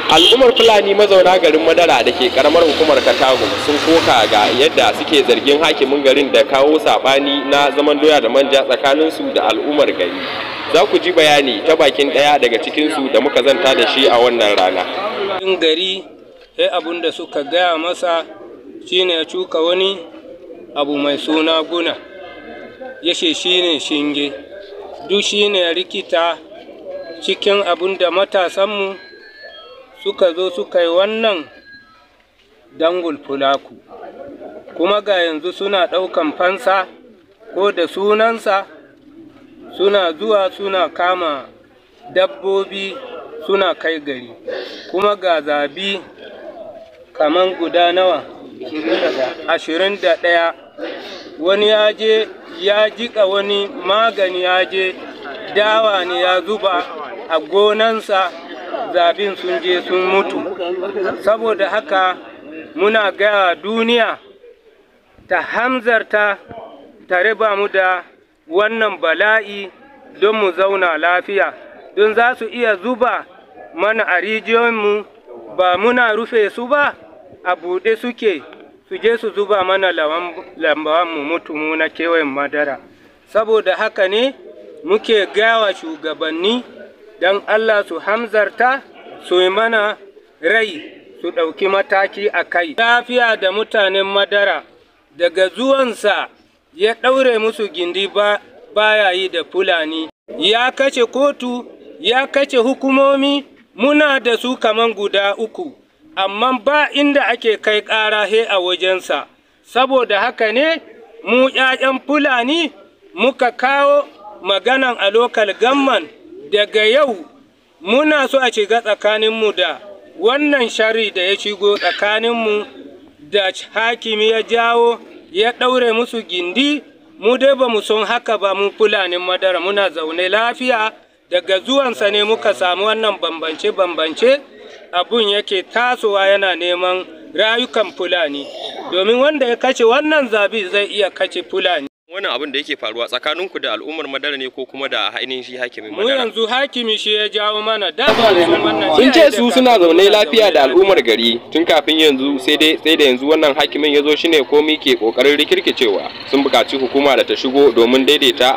Al'ummar Fulani mazauna garin Madara da ke karamar hukumar Katagum sun koka ga yadda suke zargin hakimin garin da kawo sabani na zaman doya da manja tsakaninsu da al'ummar gari. Za ku ji bayani ta bakin ɗaya daga cikinsu da muka zanta da shi a wannan rana. Gari sai abun da suka gaya masa shine ya cuka wani abu mai suna guna, ya ce shine shinge, duk shine ya rikita cikin abun da matasanmu suka zo suka yi wannan dangul fulaku. Kuma ga yanzu suna ɗaukan fansa ko da sunansa, suna zuwa suna kama dabbobi suna kai gari. Kuma ga zabi kaman guda nawa, 21, wani ya je ya jiƙa wani magani, ya je dawa ne ya zuba a gonansa, zabin sun je sun mutu. Saboda haka muna gaya duniya ta hamzarta ta raba mu da wannan bala'i don mu zauna lafiya, don za su iya zuba mana a rijiyoyinmu, ba muna rufe su ba, a buɗe suke, su je su zuba mana lambawan mu mutu mu na kewayen Madara. Saboda haka ne muke gawa shugabanni don Allah su hamzarta su yi mana rai, su ɗauki mataki a kai. Lafiya da mutanen Madara, daga zuwansa ya ɗaure musu gindi, ba baya yi da Fulani. Ya kashe kotu, ya kashe hukumomi, muna da su kaman guda uku, amma ba inda ake kai ƙara he a wajensa. Saboda haka ne mu ‘ya'yan Fulani muka kawo maganan a local government. Daga yau muna so a shiga tsakaninmu da wannan shari da ya shigo tsakaninmu da hakimi ya jawo ya ɗaure musu gindi. Mu dai ba mu son haka ba. Mu Fulanin Madara muna zaune lafiya. Daga zuwansa ne muka samu wannan bambance-bambance, abun yake tasowa yana neman rayukan Fulani, domin wanda ya kashe wannan zabi zai iya kashe Fulani. Wannan abin da yake faruwa tsakaninku da al'ummar Madara ne ko kuma da ainihin shi hakimin Mu Madara? yanzu hakimi shi ya jawo mana da ba mu san wannan. Sun ce su suna zaune lafiya da al'ummar gari tun kafin yanzu, sai dai sai da yanzu wannan hakimin ya zo shine komi ke kokarin rikirkicewa. Sun buƙaci hukuma da ta shigo domin daidaita.